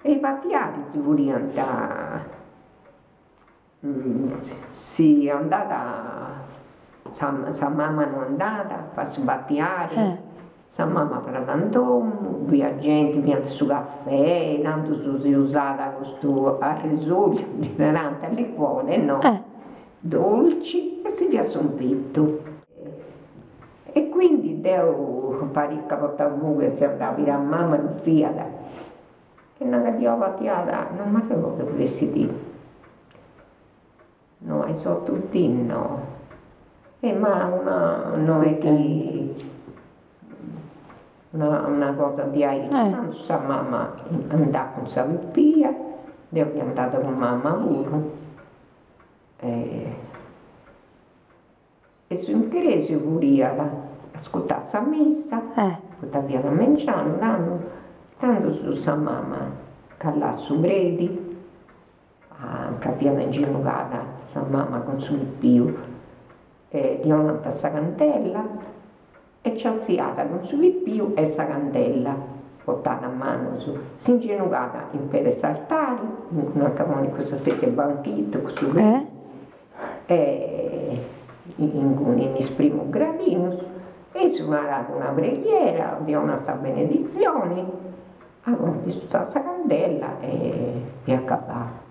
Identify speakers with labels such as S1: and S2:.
S1: E i batiaris furiant, si andat sa mama no andat a fai su batiari, sa mama abarrat in domu, fiat genti, fiant su cafè, tandus si usat custu arresoliu, ddi narant liquore no, dolci e si fiat s'invitu. E quindi deu pariat ca portau fogu e fia andau a biri a mama, no fiat, e nau ca dd'ia batiada, non m'arregodu chi fessit, no a is otu dì no, e ma una no est chi una una cosa diaici, tandus sa mama andat cun sa pipia, deu fia andada cun mama puru e E su in crèsia furiat ascurtà sa missa, poita fiat a mengianu tando, tandus sa mama callat su predi, ca fiat ingenugada sa mama cun su pipiu, e ddi 'onant sa candela e nci artziat cun su pipiu e sa candela portat a manus, s'ingenugat in pei de s'altari, inguni anca ponit cussa spètzia 'e banchitu cun su predi e inguni in is primus gradinus e issu narat una preghiera, ddi 'onat sa beneditzioni, agoa ndi studat sa candela e fiat acabau.